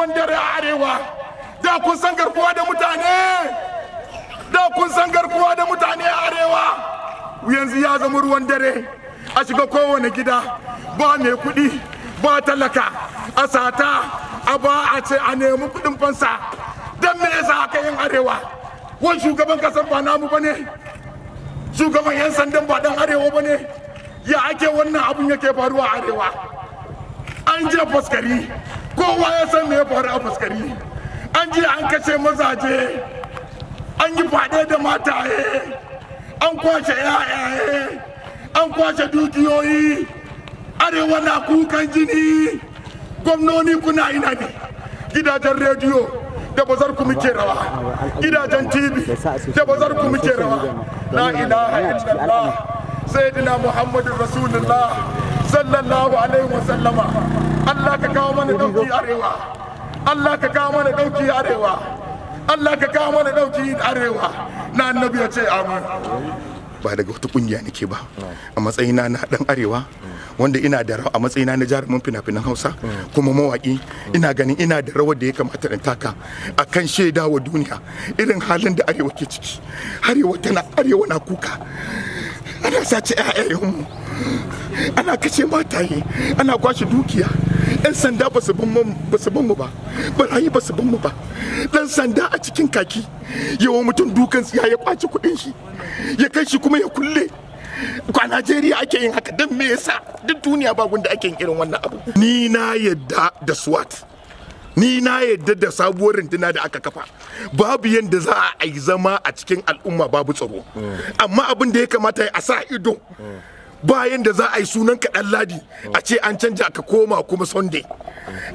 Ruwan dare a arewa. Da kun san garkuwa da mutane, da kun san garkuwa da mutane a arewa, yanzu ya zama ruwan dare. A shiga kowane gida, ba mai kuɗi ba talaka, a sata, a ba a ce a nemi kuɗin fansa. Don me yasa aka yin arewa? Wani shugaban kasar ba namu bane, shugaban 'yan sandan ba dan arewa bane. Ya ake wannan abun yake faruwa a arewa? An je Faskari, kowa ya san me ya faru a Faskari. An je an kashe mazaje, an yi fade da mataye, an kwashe yayaye, an kwashe dukiyoyi. Arewa na kukan jini. Gwamnoni, kuna ina ne? Gidajen rediyo, da bazar ku muke rawa. Gidajen TV, da bazar ku muke rawa. La ilaha illallah, sayyidina Muhammadin Rasulullah sallallahu alaihi wasallama. Allah ka kawo mana dauki arewa, Allah ka kawo mana dauki arewa, Allah ka kawo mana dauki arewa. Na annabi ya ce amin. Ba daga wata kungiya nake ba, a matsayina na dan arewa wanda ina da rawa, a matsayina na jarumin fina-finan Hausa kuma mawaki, ina ganin ina da rawar da ya kamata in taka akan shaida wa duniya irin halin da arewa ke ciki. Arewa tana, arewa na kuka. Ana sace 'ya'yayenmu, ana kashe mataye, ana kwashe dukiya. Yan sanda ba su ban mu ba, barayi ba su ban mu ba. Dan sanda a cikin kaki yawa mutum dukan tsiya, ya kwaci kuɗin shi, ya kai shi kuma ya kulle. A Najeriya ake yin haka? Don me yasa duk duniya ba wanda ake yin irin wannan abu? Ni na yadda da SWAT, ni na yadda da sabuwar runduna da aka kafa. Babu yadda za a yi zama a cikin al'umma babu tsaro, amma abin da ya kamata a sa ido, bayan da za a yi sunan kaɗan Ladi a ce an canja ka koma kuma Sunday,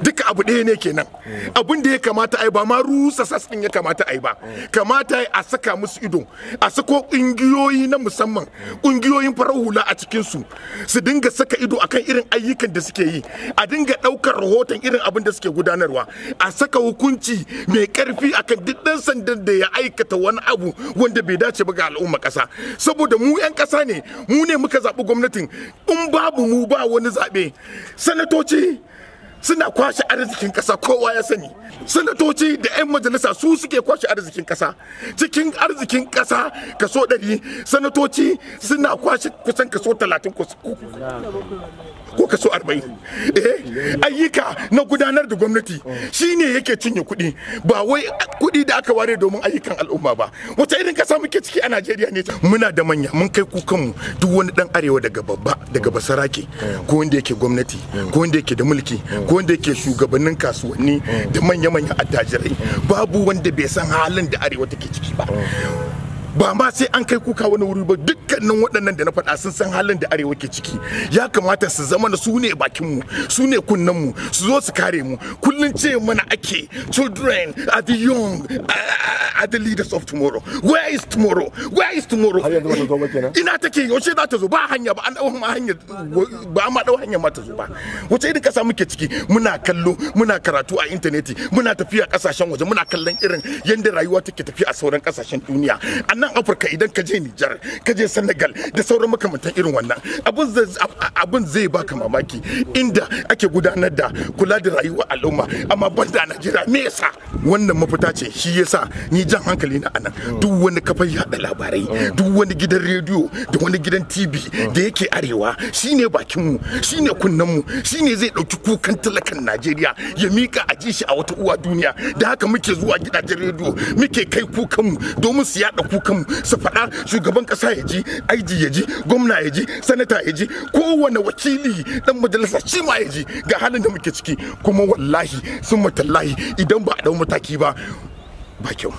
duka abu ɗaya ne kenan. Abin da ya kamata a yi, ba ma rusa SARS ɗin ya kamata a yi ba, kamata a saka musu ido, a sako ƙungiyoyi na musamman, ƙungiyoyin farar hula a cikinsu, su dinga saka ido akan irin ayyukan da suke yi, a dinga ɗaukar rahoton irin abin da suke gudanarwa, a saka hukunci mai ƙarfi akan duk ɗan sandan da ya aikata wani abu wanda bai dace ba ga al'umma ƙasa. Saboda mu 'yan ƙasa ne, mu ne muka zaɓi gwamnatin. In babu mu, ba wani zaɓe. Sanatoci suna kwashe arzikin ƙasa, kowa ya sani. Sanatoci da 'yan majalisa su suke kwashe arzikin ƙasa. Cikin arzikin ƙasa kaso 100, sanatoci suna kwashe kusan kaso 30 ko kaso 40. Ayyuka na gudanar da gwamnati shine yake cinye kuɗi, ba wai kuɗi da aka ware domin ayyukan al'umma ba. Wata irin ƙasa muke ciki a Najeriya ne? Muna da manya, mun kai kukanmu. Duk wani dan arewa, daga babba, daga basarake, ko wanda yake gwamnati, ko wanda yake da mulki, ko wanda yake shugabannin kasuwanni da manya-manyan attajirai, babu wanda bai san halin da arewa take ciki ba. Ba ma sai an kai kuka wani wuri ba, dukkanin waɗannan da na faɗa sun san halin da arewa ke ciki. Ya kamata su zama su ne bakinmu, su ne kunnenmu, su zo su kare mu. Kullum ce mana ake children are the young are the leaders of tomorrow. Where is tomorrow? Where is tomorrow? Har yanzu ba ta zo ba kenan? Ina take? Yaushe za ta zo? Ba hanya ba, an dau ma hanya ba, ma dau hanya ma ta zo ba. Wace irin kasa muke ciki? Muna kallo, muna karatu a intaneti, muna tafiya kasashen waje, muna kallon irin yadda rayuwa take tafiya a sauran kasashen duniya. A nan Afirka, idan ka je Nijar, ka je Senegal da sauran makamantan irin wannan, abun zai baka mamaki inda ake gudanar da kula da rayuwar al'umma, amma banda a Najeriya. Me yasa? Wannan mafita ce. Shi yasa ni jan hankali na anan, duk wani kafar yada labarai, duk wani gidan rediyo da wani gidan TV da yake arewa, shine bakin mu, shine kunnen mu, shine zai dauki kukan talakan Najeriya ya mika a ji shi a wata uwa duniya. Da haka muke zuwa gidajen rediyo, muke kai kukan mu domin su yada kukan mu, su faɗa, shugaban kasa ya ji, IG ya ji, gwamna ya ji, sanata ya ji, kowane wakili, dan majalisa shi ma ya ji ga halin da muke ciki. Kuma wallahi sun matallahi, idan ba a dau mataki ba, ba kyau.